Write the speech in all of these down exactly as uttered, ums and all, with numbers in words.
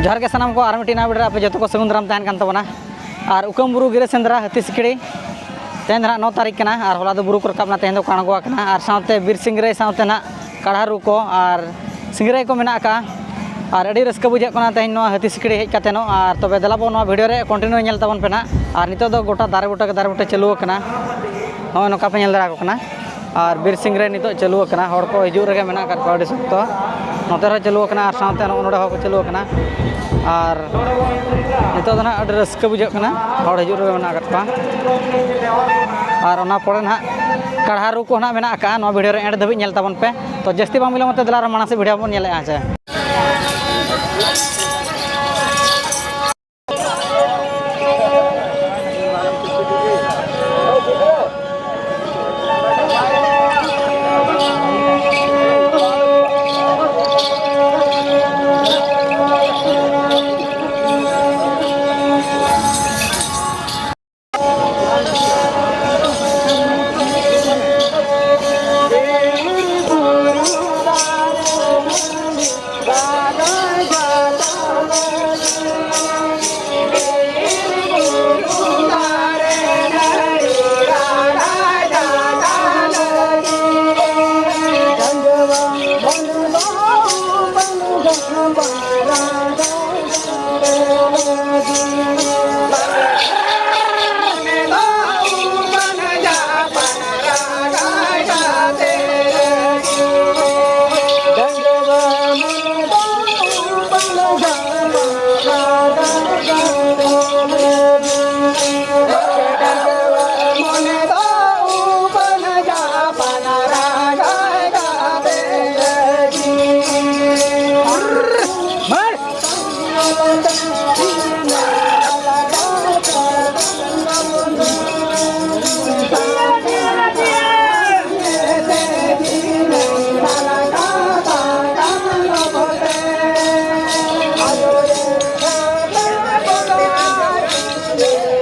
ᱡᱚᱦᱟᱨ ᱜᱮ ᱥᱟᱱᱟᱢ ᱠᱚ, ᱟᱨ ᱢᱤᱫᱴᱤᱡ ᱱᱟᱣᱟ video ᱨᱮ ᱟᱯᱮ ᱡᱚᱛᱚ ᱠᱚ ᱥᱟᱹᱜᱩᱱ ᱫᱟᱨᱟᱢ ᱛᱟᱦᱮᱱ ᱠᱟᱱ ᱛᱟᱵᱚᱱᱟ᱾ ᱟᱨ ᱩᱠᱟᱹᱢ ᱵᱩᱨᱩ ᱜᱤᱨᱟᱹ ᱥᱮᱸᱫᱽᱨᱟ ᱦᱟᱹᱛᱤ ᱥᱤᱠᱲᱤ, ᱛᱮᱦᱮᱧ ᱫᱚ ᱱᱟᱦᱟᱜ ᱱᱚ ᱛᱟᱹᱨᱤᱠᱷ ᱠᱟᱱᱟ, ᱟᱨ ᱦᱚᱞᱟ ᱫᱚ ᱵᱩᱨᱩ ᱠᱚ ᱨᱟᱠᱟᱵ ᱮᱱᱟ, ᱛᱮᱦᱮᱧ ᱫᱚᱠᱚ ᱟᱬᱜᱚ ᱟᱠᱟᱱᱟ᱾ ᱟᱨ ᱥᱟᱶᱛᱮ ᱵᱤᱨ ᱥᱤᱝᱨᱟᱹᱭ ᱥᱟᱶᱛᱮ ᱱᱟᱦᱟᱜ ᱠᱟᱲᱦᱟ ᱨᱩ ᱠᱚ ᱟᱨ ᱥᱤᱝᱨᱟᱹᱭ ᱠᱚ ᱢᱮᱱᱟᱜ ᱟᱠᱟᱫᱼᱟ᱾ ᱟᱨ ᱟᱹᱰᱤ ᱨᱟᱹᱥᱠᱟᱹ ᱵᱩᱡᱷᱟᱹᱜ ᱠᱟᱱᱟ ᱛᱮᱦᱮᱧ ᱱᱚᱣᱟ ᱦᱟᱹᱛᱤ ᱥᱤᱠᱲᱤ ᱦᱮᱡ ᱠᱟᱛᱮ ᱱᱚᱜ᱾ ᱟᱨ ᱛᱚᱵᱮ ᱫᱮᱞᱟ ᱵᱚᱱ ᱱᱚᱣᱟ video ᱨᱮ continue ᱧᱮᱞ ᱛᱟᱵᱚᱱ ᱯᱮ ᱱᱟᱦᱟᱜ᱾ ᱟᱨ ᱱᱤᱛᱚᱜ ᱫᱚ ᱜᱚᱴᱟ ᱫᱟᱨᱮ ᱵᱩᱴᱟᱹ ᱜᱮ ᱫᱟᱨᱮ ᱵᱩᱴᱟᱹ ᱪᱟᱹᱞᱩ ᱟᱠᱟᱱᱟ᱾ ᱱᱚᱜᱼᱚᱭ ᱱᱚᱝᱠᱟ ᱯᱮ ᱧᱮᱞ ᱫᱟᱲᱮᱭᱟᱠᱚ ᱠᱟᱱᱟ᱾ ᱟᱨ ᱵᱤᱨ ᱥᱤᱝᱨᱟᱹᱭ ᱱᱤᱛᱚᱜ ᱪᱟᱹᱞᱩ ᱟᱠᱟᱱᱟ, ᱦᱚᱲ ᱠᱚ ᱦᱤᱡᱩᱜ ᱨᱮᱜᱮ ᱢᱮᱱᱟᱜ ᱟᱠᱟᱫ ᱠᱚᱣᱟ ᱟᱹᱰᱤ ᱥᱚᱠᱛᱚ᱾ ᱱᱚᱛᱮ ᱨᱮᱦᱚᱸ ᱪᱟᱹᱞᱩ ᱟᱠᱟᱱᱟ, ᱟᱨ ᱥᱟᱶᱛᱮ ᱱᱚᱜᱼᱚ ᱱᱚᱰᱮ ᱦᱚᱸᱠᱚ ᱪᱟᱹᱞᱩ ᱟᱠᱟᱱᱟ᱾ ᱟᱨ ᱱᱤᱛᱚᱜ ᱫᱚ ᱱᱟᱦᱟᱜ ᱟᱹᱰᱤ ᱨᱟᱹᱥᱠᱟᱹ ᱵᱩᱡᱷᱟᱹᱜ ᱠᱟᱱᱟ, ᱦᱚᱲ ᱦᱤᱡᱩᱜ ᱨᱮᱜᱮ ᱢᱮᱱᱟᱜ ᱟᱠᱟᱫ ᱠᱚᱣᱟ᱾ ᱟᱨ ᱚᱱᱟ ᱯᱚᱨᱮ ᱱᱟᱦᱟᱜ ᱠᱟᱲᱦᱟ ᱨᱩ ᱠᱚ ᱱᱟᱦᱟᱜ ᱢᱮᱱᱟᱜ ᱟᱠᱟᱫᱼᱟ᱾ ᱱᱚᱣᱟ video ᱨᱮ end ᱫᱷᱟᱹᱵᱤᱡ ᱧᱮᱞ ᱛᱟᱵᱚᱱ ᱯᱮ᱾ ᱛᱚ ᱡᱟᱹᱥᱛᱤ ᱵᱟᱝ ᱵᱤᱞᱚᱢ ᱠᱟᱛᱮ ᱫᱮᱞᱟ ᱟᱨ ᱢᱟᱲᱟᱝ ᱥᱮᱫ video ᱵᱚᱱ ᱧᱮᱞᱮᱫᱼᱟ ᱦᱮᱸ ᱥᱮ᱾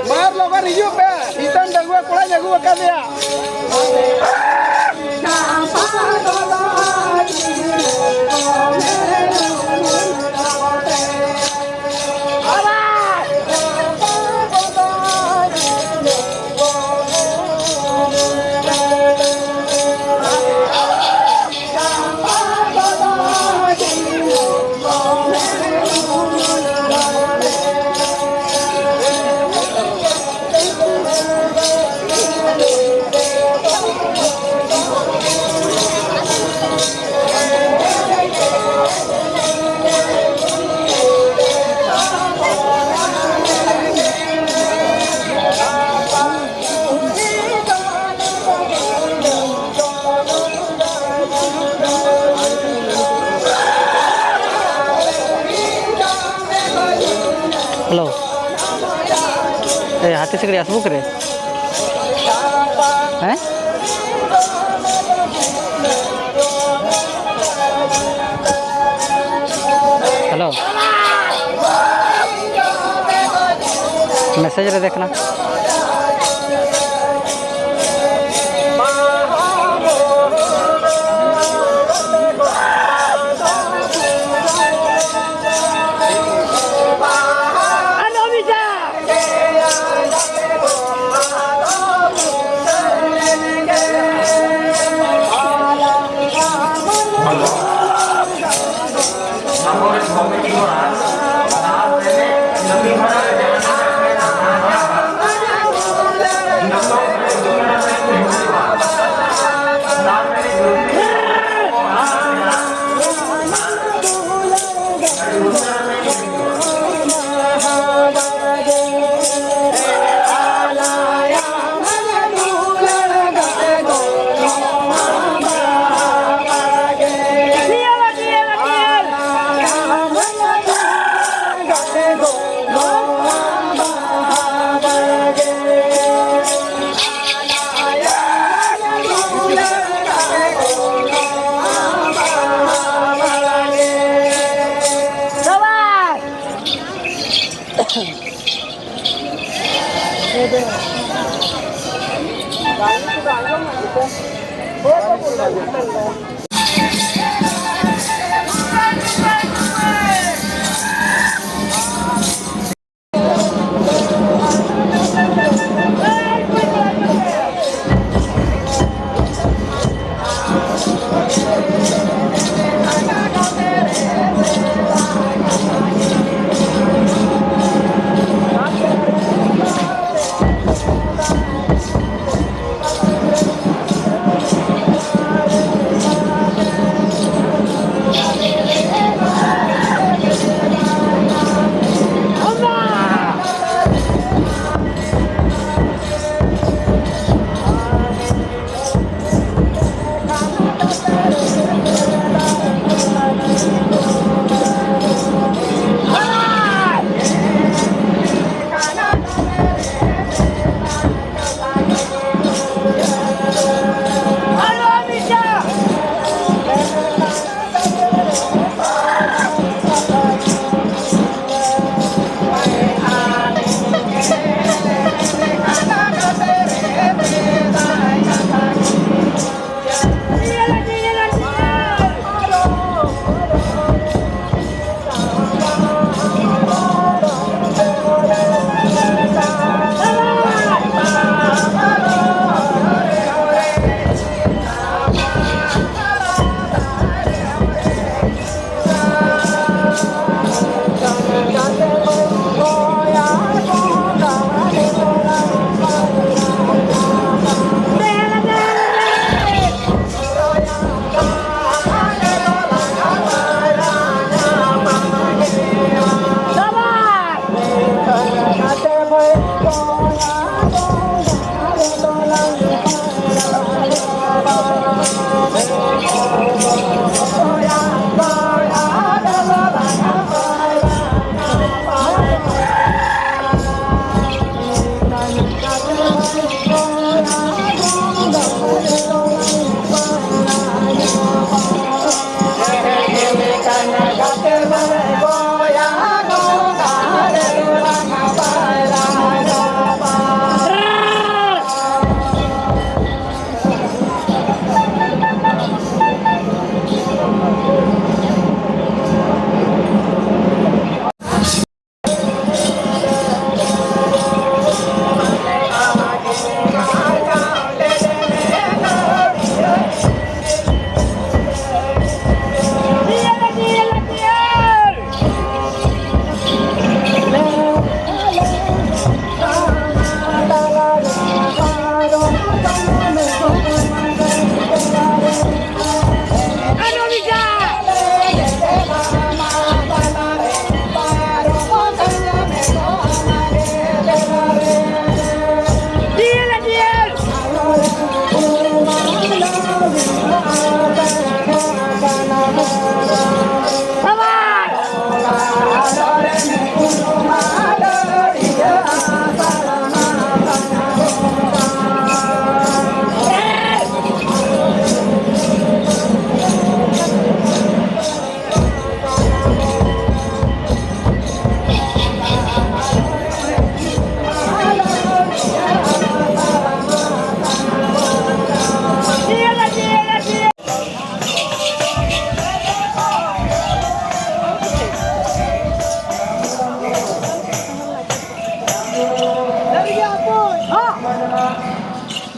ᱢᱟᱨ ᱞᱚᱜᱚᱱ ᱦᱤᱡᱩᱜ ᱯᱮ, ᱱᱤᱛᱚᱝ ᱰᱟᱺᱜᱩᱣᱟᱹ ᱠᱚᱲᱟᱧ ᱟᱹᱜᱩ ᱟᱠᱟᱫᱮᱭᱟ᱾ ᱮ, ᱦᱟᱹᱛᱤ ᱥᱤᱠᱲᱤ ᱟᱥᱵᱩᱠ ᱨᱮ? ᱦᱮᱸ? ᱦᱮᱞᱳ᱾ ᱢᱮᱥᱮᱡᱽ ᱨᱮ ᱫᱮᱠᱷᱱᱟ᱾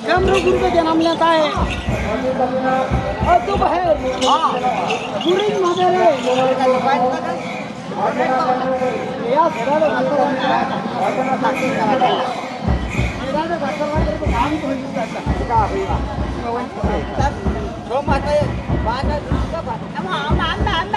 ᱠᱟᱢᱨᱩ ᱜᱩᱨᱩ ᱫᱚ ᱡᱟᱱᱟᱢ ᱞᱮᱱ ᱛᱟᱦᱮᱸᱫ᱾ ᱟᱹᱛᱩ ᱵᱟᱦᱮᱨ᱾ ᱜᱩᱨᱤᱡ ᱢᱟᱫᱮ ᱨᱮ᱾ ᱭᱟ, ᱥᱮᱫᱟᱭ ᱫᱚ ᱰᱟᱠᱛᱚᱨ ᱵᱟᱝ ᱛᱟᱦᱮᱸ ᱠᱟᱱᱟ᱾ ᱥᱮᱫᱟᱭ ᱫᱚ ᱰᱟᱠᱛᱚᱨ ᱵᱟᱝ ᱛᱟᱦᱮᱸ ᱠᱟᱱᱟ᱾ ᱪᱮᱠᱟ ᱦᱩᱭᱩᱜᱼᱟ? ᱪᱷᱚ ᱢᱟᱥ ᱨᱮ ᱵᱟᱨ ᱫᱷᱟᱣ ᱫᱩᱲᱩᱵ ᱠᱟᱛᱮ ᱵᱟᱝ᱾ ᱟᱢ, ᱟᱢ, ᱟᱢ᱾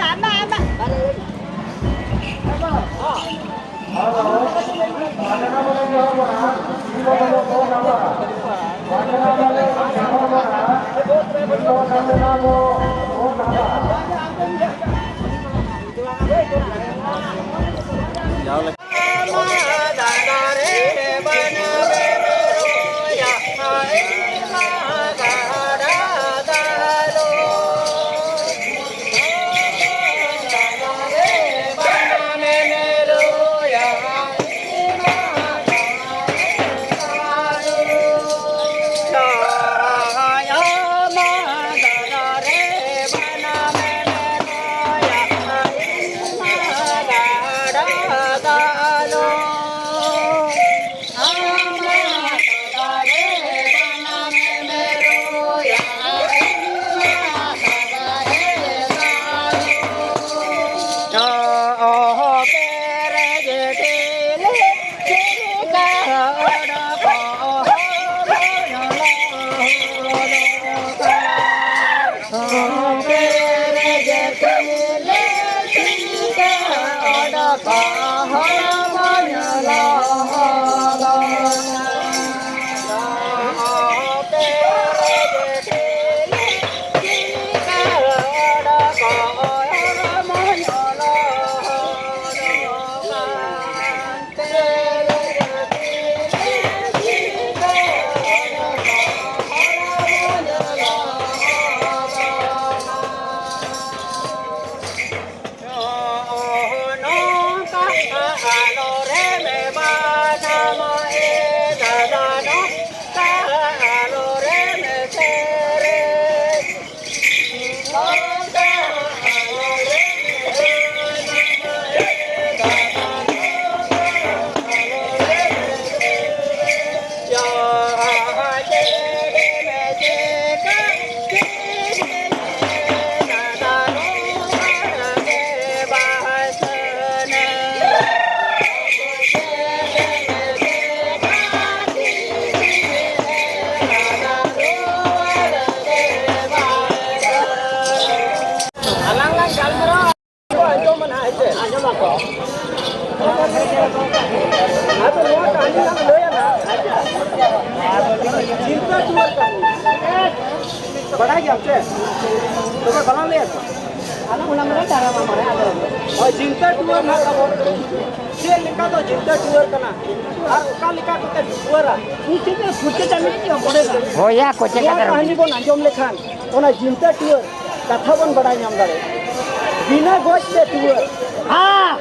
ᱵᱟᱲᱟᱭ ᱜᱮᱭᱟᱢ ᱪᱮ? ᱛᱚᱵᱮ ᱵᱟᱞᱟᱝ ᱞᱟᱹᱭᱟ ᱛᱚ? ᱟᱞᱮ ᱚᱱᱟ ᱢᱟᱞᱮ ᱫᱟᱬᱟ ᱢᱟ ᱢᱟᱨᱮ ᱟᱫᱚ᱾ ᱦᱳᱭ, ᱡᱤᱱᱛᱟᱹ ᱴᱩᱣᱟᱹᱨ ᱱᱟᱜ ᱛᱟᱵᱚᱱ᱾ ᱪᱮᱫ ᱞᱮᱠᱟ ᱫᱚ ᱡᱤᱱᱛᱟᱹ ᱴᱩᱣᱟᱹᱨ ᱠᱟᱱᱟ? ᱟᱨ ᱚᱠᱟ ᱞᱮᱠᱟ ᱠᱟᱛᱮ ᱴᱩᱣᱟᱹᱨᱟ? ᱩᱱᱤ ᱪᱮᱫ ᱮ ᱯᱷᱩᱨᱪᱟᱹ ᱪᱟᱹᱞᱩ ᱠᱮᱫᱟ ᱵᱚᱰᱮ ᱫᱚ? ᱦᱳᱭᱟ, ᱠᱚᱪᱮ ᱱᱚᱣᱟ ᱠᱟᱛᱷᱟ ᱠᱟᱹᱦᱱᱤ ᱵᱚᱱ ᱟᱸᱡᱚᱢ ᱞᱮᱠᱷᱟᱱ ᱚᱱᱟ ᱡᱤᱱᱛᱟᱹ ᱴᱩᱣᱟᱹᱨ ᱠᱟᱛᱷᱟ ᱵᱚᱱ ᱵᱟᱲᱟᱭ ᱧᱟᱢ ᱫᱟᱲᱮᱭᱟᱜᱼᱟ᱾ ᱵᱤᱱᱟᱹ ᱜᱚᱡ ᱛᱮ ᱴᱩᱣᱟᱹᱨ᱾ ᱦᱮᱸ᱾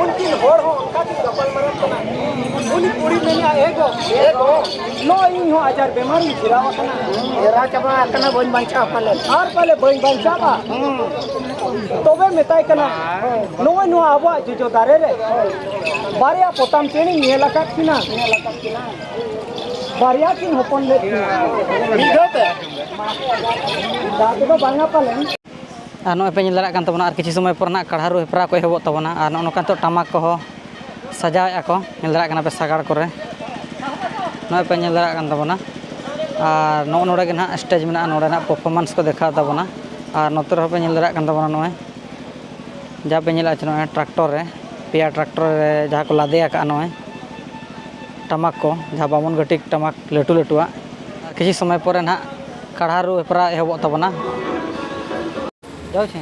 ᱩᱱᱠᱤᱱ ᱦᱚᱲ ᱦᱚᱸ ᱚᱱᱠᱟ ᱠᱤᱱ ᱜᱟᱯᱟᱞ ᱢᱟᱨᱟᱣ ᱠᱟᱱᱟ᱾ ᱩᱱᱤ ᱠᱩᱲᱤ ᱢᱮᱱᱮᱜᱼᱟ, "ᱮ ᱜᱚ, ᱮ ᱜᱚ, ᱱᱚᱜᱼᱚᱭ ᱤᱧ ᱦᱚᱸ ᱟᱡᱟᱨ ᱵᱮᱢᱟᱨᱤᱧ ᱜᱷᱮᱨᱟᱣ ᱟᱠᱟᱱᱟ, ᱜᱷᱮᱨᱟᱣ ᱪᱟᱵᱟ ᱟᱠᱟᱱᱟ, ᱵᱟᱹᱧ ᱵᱟᱧᱪᱟᱣ ᱯᱟᱞᱮᱱ, ᱟᱨ ᱯᱟᱞᱮ ᱵᱟᱹᱧ ᱵᱟᱧᱪᱟᱣᱟ᱾" ᱦᱩᱸ᱾ ᱛᱚᱵᱮ ᱢᱮᱛᱟᱭ ᱠᱟᱱᱟ, "ᱱᱚᱜᱼᱚᱭ ᱱᱚᱣᱟ ᱟᱵᱚᱣᱟᱜ ᱡᱚᱡᱚ ᱫᱟᱨᱮ ᱨᱮ ᱵᱟᱨᱭᱟ ᱯᱚᱛᱟᱢ ᱪᱮᱬᱮᱧ ᱧᱮᱞ ᱟᱠᱟᱫ ᱠᱤᱱᱟ, ᱵᱟᱨᱭᱟ ᱠᱤᱱ ᱦᱚᱯᱚᱱ ᱞᱮᱫ ᱠᱤᱱᱟ᱾" ᱢᱤᱫ ᱫᱷᱟᱣ ᱛᱮ? ᱫᱟᱜ ᱛᱮᱫᱚ ᱵᱟᱝᱟ ᱯᱟᱞᱮᱱ᱾ ᱟᱨ ᱱᱚᱜᱼᱚᱭ ᱯᱮ ᱧᱮᱞ ᱫᱟᱲᱮᱭᱟᱜ ᱠᱟᱱ ᱛᱟᱵᱚᱱᱟ, ᱟᱨ ᱠᱤᱪᱷᱩ ᱥᱚᱢᱚᱭ ᱯᱚᱨ ᱱᱟᱜ ᱠᱟᱲᱦᱟ ᱨᱩ ᱦᱮᱯᱨᱟᱣ ᱠᱚ ᱮᱦᱚᱵᱚᱜ ᱛᱟᱵᱚᱱᱟ᱾ ᱟᱨ ᱱᱚᱜᱼᱚ ᱱᱚᱝᱠᱟ ᱱᱤᱛᱚᱜ ᱴᱟᱢᱟᱠ ᱠᱚᱦᱚᱸ ᱥᱟᱡᱟᱣᱮᱫᱼᱟ ᱠᱚ, ᱧᱮᱞ ᱫᱟᱲᱮᱭᱟᱜ ᱠᱟᱱᱟ ᱯᱮ ᱥᱟᱜᱟᱲ ᱠᱚᱨᱮ, ᱱᱚᱜᱼᱚᱭ ᱯᱮ ᱧᱮᱞ ᱫᱟᱲᱮᱭᱟᱜ ᱠᱟᱱ ᱛᱟᱵᱚᱱᱟ᱾ ᱟᱨ ᱱᱚᱜᱼᱚ ᱱᱚᱰᱮ ᱜᱮ ᱱᱟᱦᱟᱜ ᱥᱴᱮᱡᱽ ᱢᱮᱱᱟᱜᱼᱟ, ᱱᱚᱰᱮ ᱱᱟᱦᱟᱜ ᱯᱟᱨᱯᱷᱚᱨᱢᱮᱱᱥ ᱠᱚ ᱫᱮᱠᱷᱟᱣ ᱛᱟᱵᱚᱱᱟ᱾ ᱟᱨ ᱱᱚᱛᱮ ᱨᱮᱦᱚᱸ ᱯᱮ ᱧᱮᱞ ᱫᱟᱲᱮᱭᱟᱜ ᱠᱟᱱ ᱛᱟᱵᱚᱱᱟ, ᱱᱚᱜᱼᱚᱭ ᱡᱟᱦᱟᱸ ᱯᱮ ᱧᱮᱞᱮᱫᱼᱟ ᱪᱮ, ᱱᱚᱜᱼᱚᱭ ᱴᱨᱟᱠᱴᱚᱨ ᱨᱮ, ᱯᱮᱭᱟ ᱴᱨᱟᱠᱴᱚᱨ ᱨᱮ ᱡᱟᱦᱟᱸ ᱠᱚ ᱞᱟᱫᱮ ᱟᱠᱟᱫᱼᱟ ᱱᱚᱜᱼᱚᱭ ᱴᱟᱢᱟᱠ ᱠᱚ, ᱡᱟᱦᱟᱸ ᱵᱟᱢᱚᱱ ᱜᱷᱟᱹᱴᱤ ᱴᱟᱢᱟᱠ ᱞᱟᱹᱴᱩ ᱞᱟᱹᱴᱩᱣᱟᱜ᱾ ᱟᱨ ᱠᱤᱪᱷᱩ ᱥᱚᱢᱚᱭ ᱯᱚᱨᱮ ᱱᱟᱦᱟᱜ ᱠᱟᱲᱦᱟ ᱨᱩ ᱦᱮᱯᱨᱟᱣ ᱮᱦᱚᱵᱚᱜ ᱛᱟᱵᱚᱱᱟ᱾ ᱡᱟᱣ ᱪᱮ᱾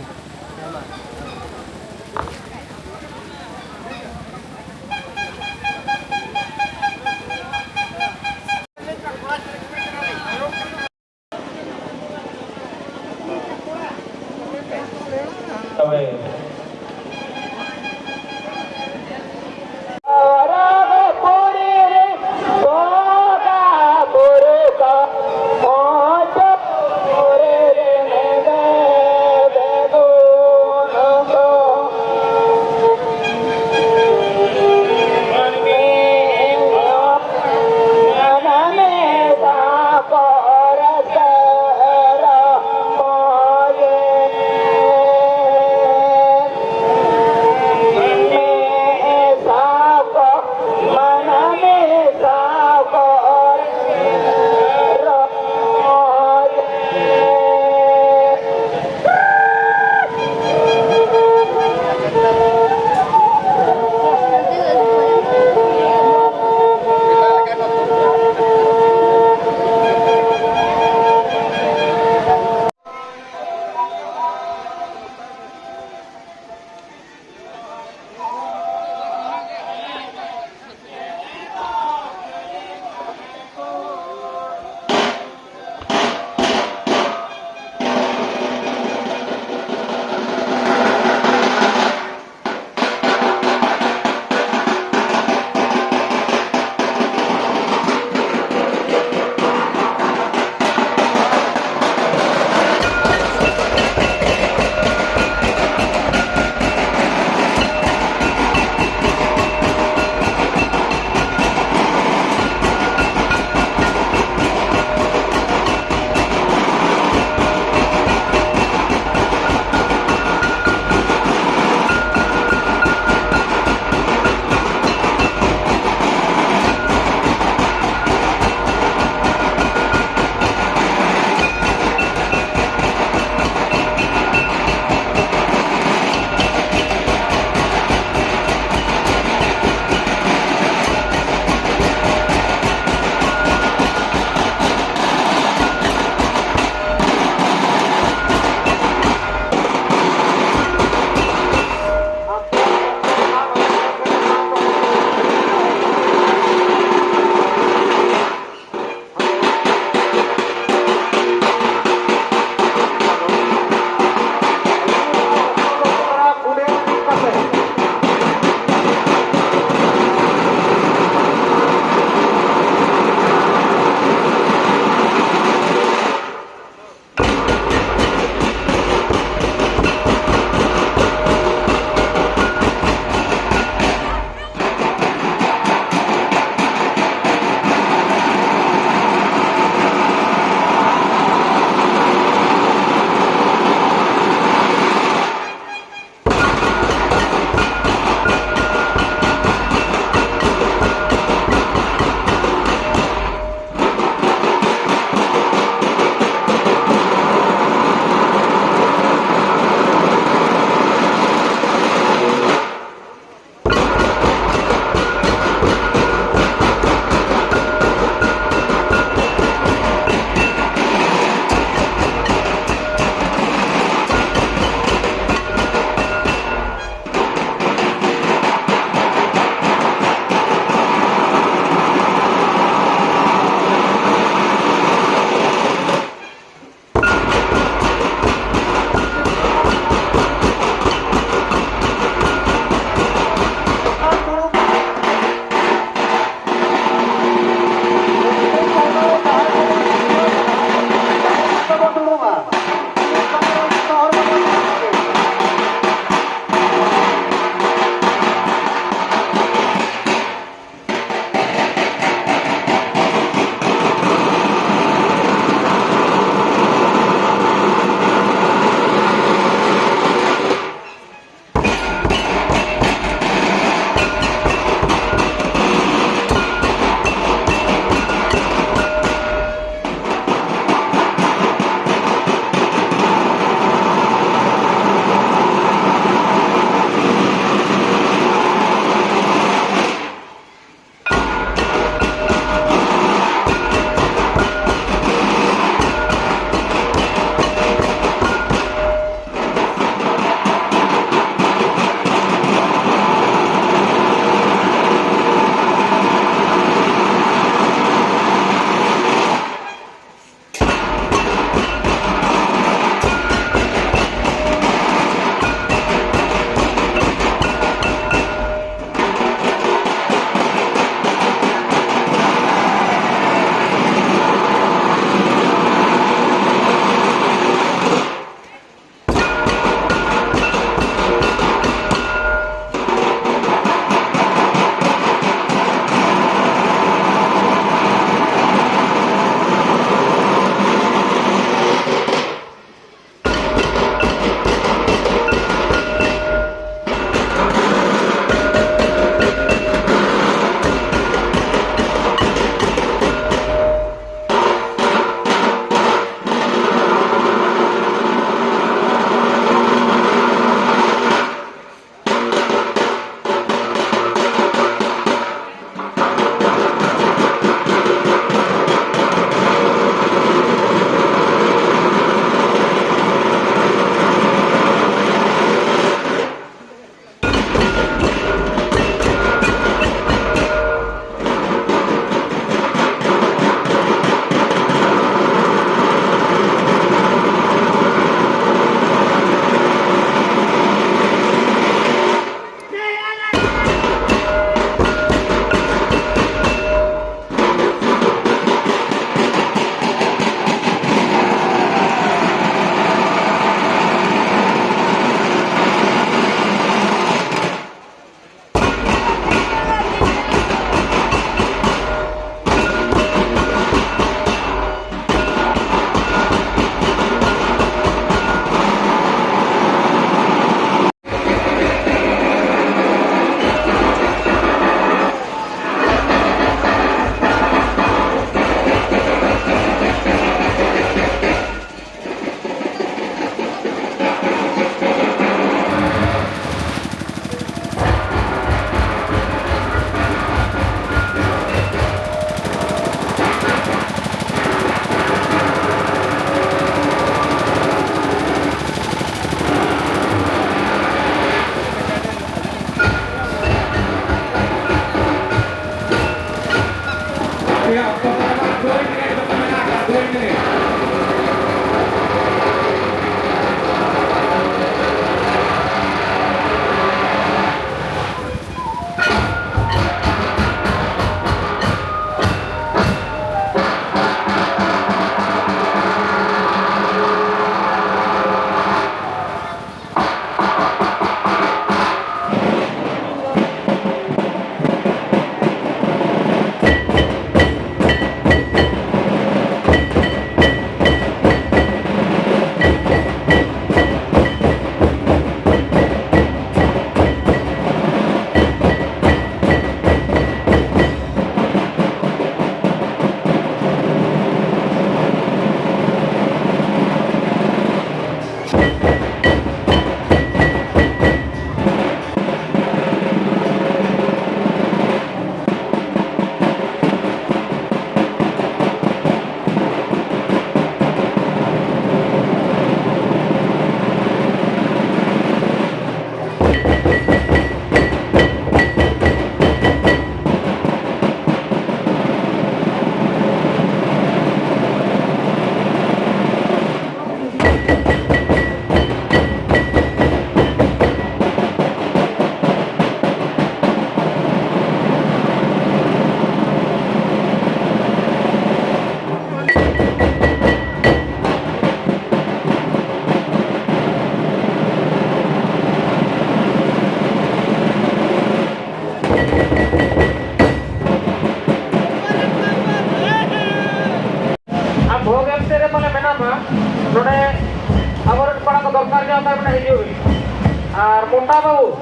ᱵᱟᱹᱵᱩ,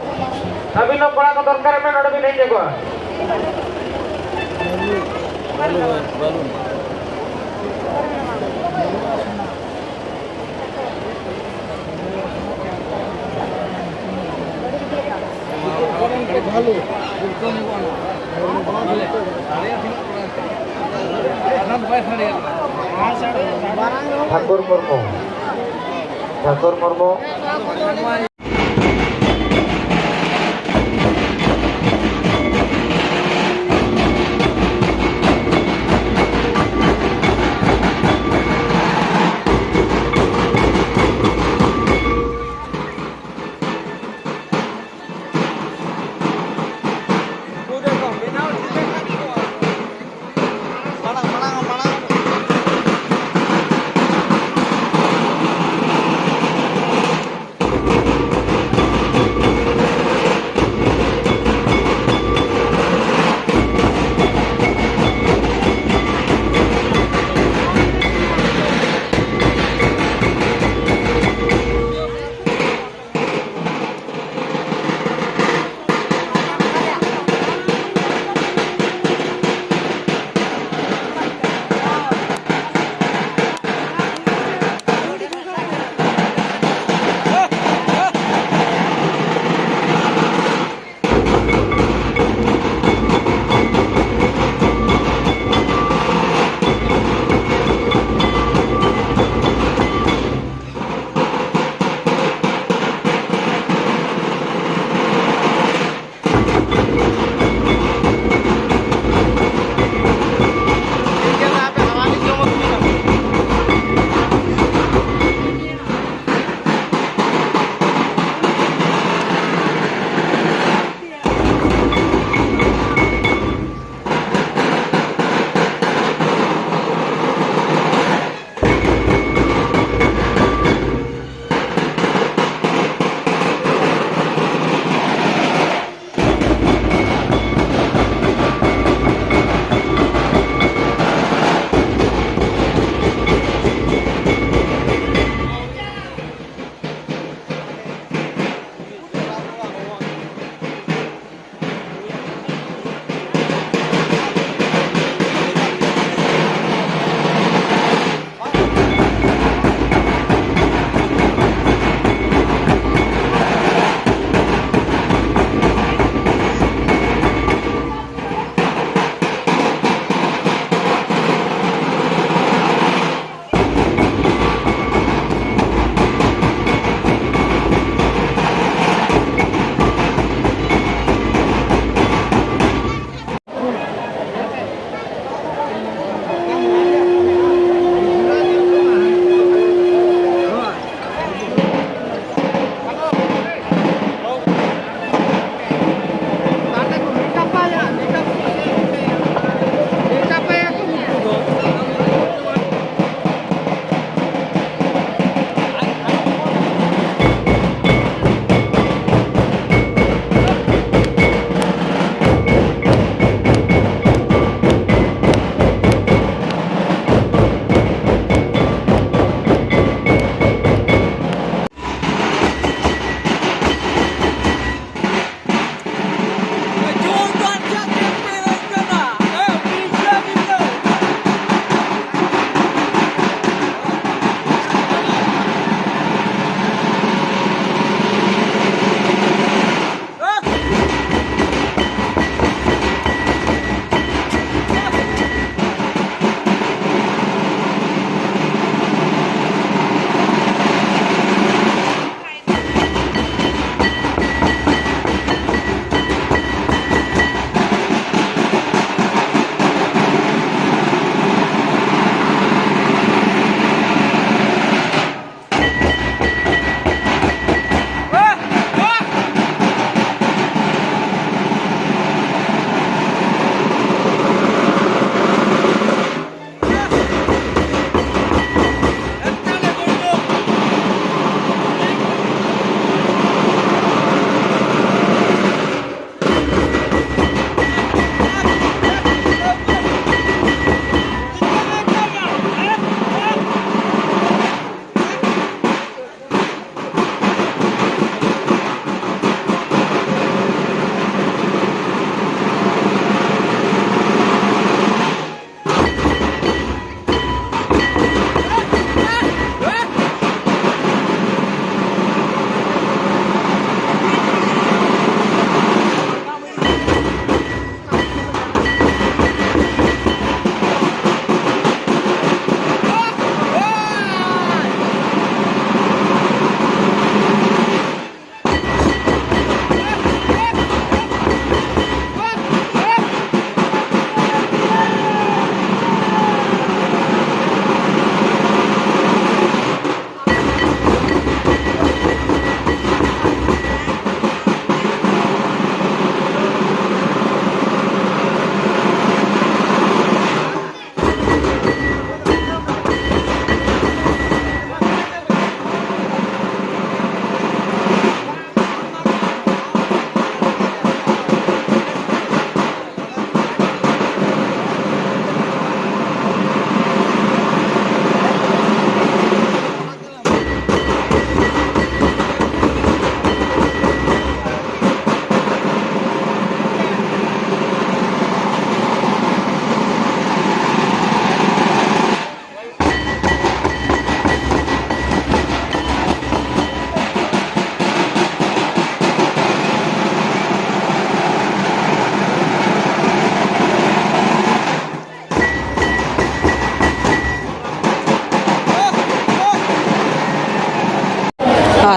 ᱟᱹᱵᱤᱱ ᱫᱚ ᱠᱚᱲᱟ ᱠᱚ ᱫᱚᱨᱠᱟᱨ ᱢᱮ, ᱱᱚᱰᱮ ᱵᱤᱱ ᱦᱮᱡ ᱟᱠᱚᱣᱟ᱾ ᱴᱷᱟᱠᱩᱨ ᱢᱩᱨᱢᱩ, ᱴᱷᱟᱠᱩᱨ ᱢᱩᱨᱢᱩ᱾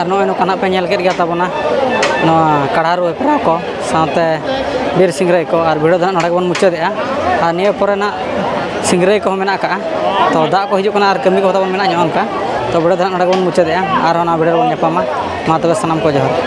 ᱟᱨ ᱱᱚᱜᱼᱚᱭ ᱱᱚᱝᱠᱟ ᱱᱟᱜ ᱯᱮ ᱧᱮᱞ ᱠᱮᱫ ᱜᱮᱭᱟ ᱛᱟᱵᱚᱱᱟ ᱱᱚᱣᱟ ᱠᱟᱲᱦᱟᱨᱩ ᱦᱮᱯᱨᱟᱣ ᱠᱚ ᱥᱟᱶᱛᱮ ᱵᱤᱨ ᱥᱤᱝᱨᱟᱹᱭ ᱠᱚ᱾ ᱟᱨ video ᱫᱚ ᱱᱟᱜ ᱱᱚᱰᱮ ᱜᱮᱵᱚᱱ ᱢᱩᱪᱟᱹᱫᱮᱜᱼᱟ᱾ ᱟᱨ ᱱᱤᱭᱟᱹ ᱯᱚᱨᱮ ᱱᱟᱜ ᱥᱤᱝᱨᱟᱹᱭ ᱠᱚᱦᱚᱸ ᱢᱮᱱᱟᱜ ᱟᱠᱟᱜᱼᱟ, ᱛᱚ ᱫᱟᱜ ᱠᱚ ᱦᱤᱡᱩᱜ ᱠᱟᱱᱟ ᱟᱨ ᱠᱟᱹᱢᱤ ᱠᱚ ᱛᱟᱵᱚᱱ ᱢᱮᱱᱟᱜᱼᱟ ᱱᱚᱜᱼᱚ ᱱᱚᱝᱠᱟ᱾ ᱛᱚ video ᱫᱚ ᱱᱟᱜ ᱱᱚᱰᱮ ᱜᱮᱵᱚᱱ ᱢᱩᱪᱟᱹᱫᱮᱜᱼᱟ, ᱟᱨᱦᱚᱸ ᱚᱱᱟ video ᱨᱮᱵᱚᱱ ᱧᱟᱯᱟᱢᱟ᱾ ᱢᱟ ᱛᱚᱵᱮ ᱥᱟᱱᱟᱢ ᱠᱚ ᱡᱚᱦᱟᱨ᱾